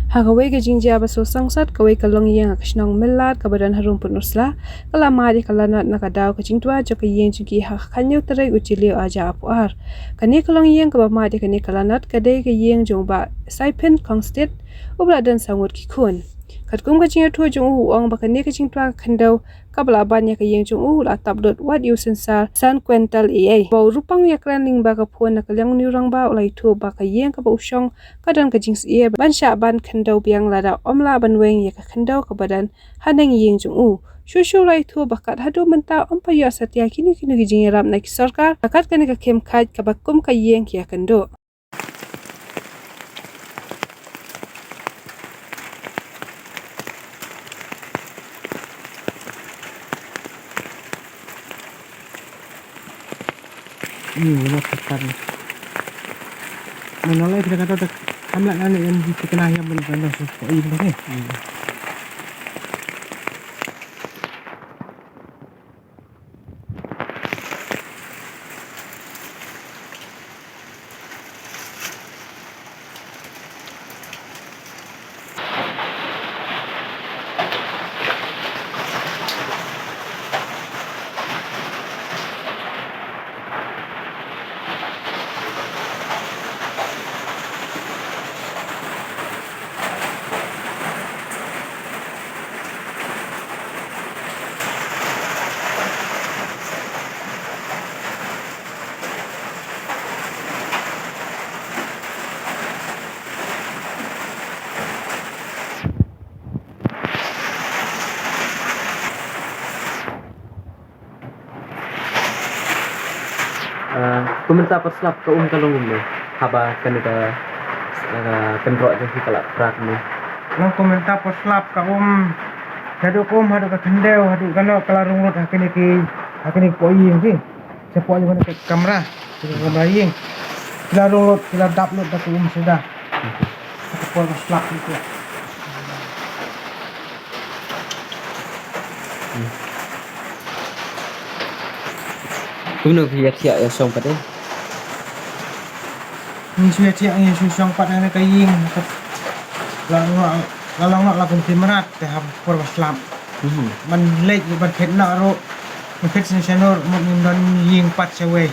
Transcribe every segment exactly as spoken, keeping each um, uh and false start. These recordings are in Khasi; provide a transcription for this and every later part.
Ha kawei ka jingjia ba sngewsih, kawei ka longïing ha ka shnong Myllat kaba don harum Pynursla, ka la mad ïa ka lanot na ka daw ka jingtwa jong ka ïing jong ki ha ka khathynñiew tarik u Jylliew arhajar arphew ar. Kane ka longïing kaba mad ïa kane ka lanot ka dei ka ïing jong u Bah Saiphin Khongstied, uba la don saw ngut ki khun. Katkum ka jingïathuh jong u, u ong ba kane ka jingtwa ka khyndew kaba la ban ïa ka ïing jong u la tap lut wat ïa u sensar san kwintal eiei. Ba u Rupang Ïakren lyngba ka phone na ka liang u New Rangbah u la ïathuh ba ka ïing kaba u shong ka don ka jingsheptieng ban shah ban khyndew biang lada ym lah ban weng ïa ka khyndew kaba don haneng ïing jong u. Shuh shuh u la ïathuh ba kat haduh mynta ym pat ïoh satia kino kino ki jingïarap na ki sorkar, kat kane ka khyndiat kaba kum ka ïing ki ïakynduh. Ni, wala tekan. Mana lai kita kata tak, hamla nani yang di tengah yang mana-mana, so, kok ini, eh. Ah, kumta pat slap ka um ka long kumne. Haba kane ka, ah, kynroh jong ki ka la pra kumne. Long kumta pat slap ka um. Haduh ka um, haduh ka khyndew, haduh kano ka la rung lut ha kine ki, ha kine ki poh ïing ki. Shapoh ïing kane ka kamra, kine ki kamra ïing. Ki la rung lut, ki la dap lut da ka um suda. Ka por ba slap kumta. Kumno phi ïa thiah ïa shong pat eh? Ngi shu ïa thiah ngi shu shong pat ha kane ka ïing. La long la, la long la kum ki mrad te ha por ba slap. Mhm. Ban leit ban phet noh ruh. Ban phet sha sha noh mut ngim don ïing pat shawei.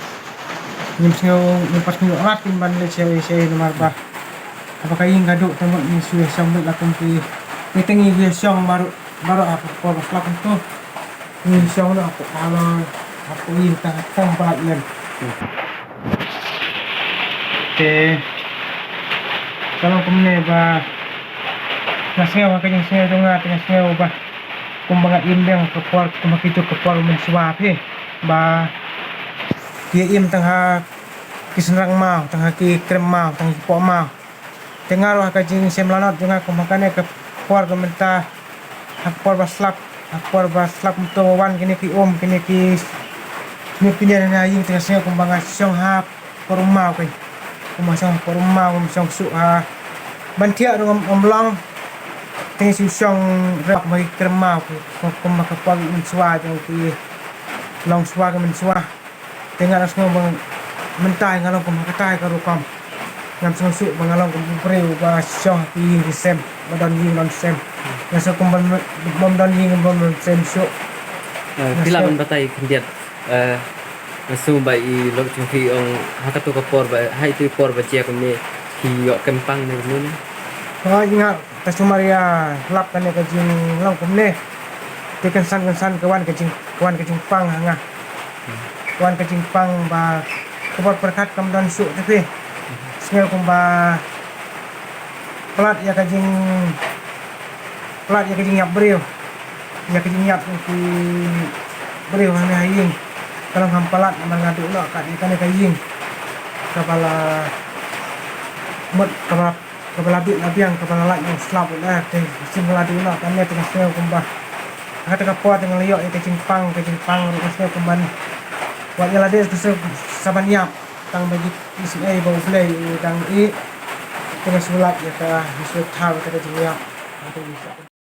Ngim sngew, ngim pat sngew rat kin ban leit shawei shawei namar ba haba ka ïing ka duh te mut ngi shu ïa shong beit la kum ki. Ngi te ngi shu ïa shong baroh, baroh ha ka por ba slap kumto. Ngi shong noh ha ka, ha ka ïing tang, tang ba lem. Te ka long kumne ba nga sngew ha ka jingsngew jong nga te nga sngew ba kumba nga im biang ka por, kumba ki juk ka por mynshuwa phi ba ki im tang ha ki synrang maw, tang ha ki krem maw, tang ha ki poh maw. Te nga ruh ha ka jingshem lanot jong nga kum ha kane ka por ka mynta, ha ka por ba slap, ha ka por ba slap kumto wan kine ki um, kine ki, kine ki ïing te nga sngew kumba nga shong ha por um maw kane. Kumba shong ha por um maw, kumba shong shuh ha. Ban thiah ruh ngam, ngam long. Te nga shu shong rep ma ki krem maw, kumba ka por mynshuwa jong ki longshuwa ki mynshuwa. Te nga la sngew ba mynta nga long kum ha katai ka rukom. Ngam sngew shuh ba nga long kum u briew ba shong ha ki ïing ki sem, ba don ïing don sem. Nga sngew kum ban, bym don ïing bym don sem shuh. Eh, nga phi lah sngew ban batai khyndiat, eh, nga sngew ba i lok jong phi ong ha kato ka por ba, ha itu i por ba jia kumne, phi ïoh kem pang ne kumne ne? Hooid nga Ka sumar ïa lap kane ka jinglong kumne. Te kynsan kynsan ka wan ka jing, ka wan ka jingpang ha nga. Ka wan ka jingpang ba ka por pyrkhat kam don shuh te phi. Sngew kumba palat ïa ka jing, palat ïa ka jingïap briew. Ïa ka jingïap ki briew ha ne ha ïing. Ka long kam palat namar nga duh noh kat ïa kane ka ïing. Kaba la mut kaba Kaba la bit la biang, kaba la lait ngan slap u ler te, shisien nga la dei noh kane te nga sngew kumba. Kata ka por te nga la ïoh ïa ka jingpang, ka jingpang ruh nga sngew kumba. Wat ïa lade te sa ban ïap, tang ba jingïaseng ei ba U Blei u dang ïeh. Te nga shu lait ïa ka, nga shu thaw ïa ka jingïap.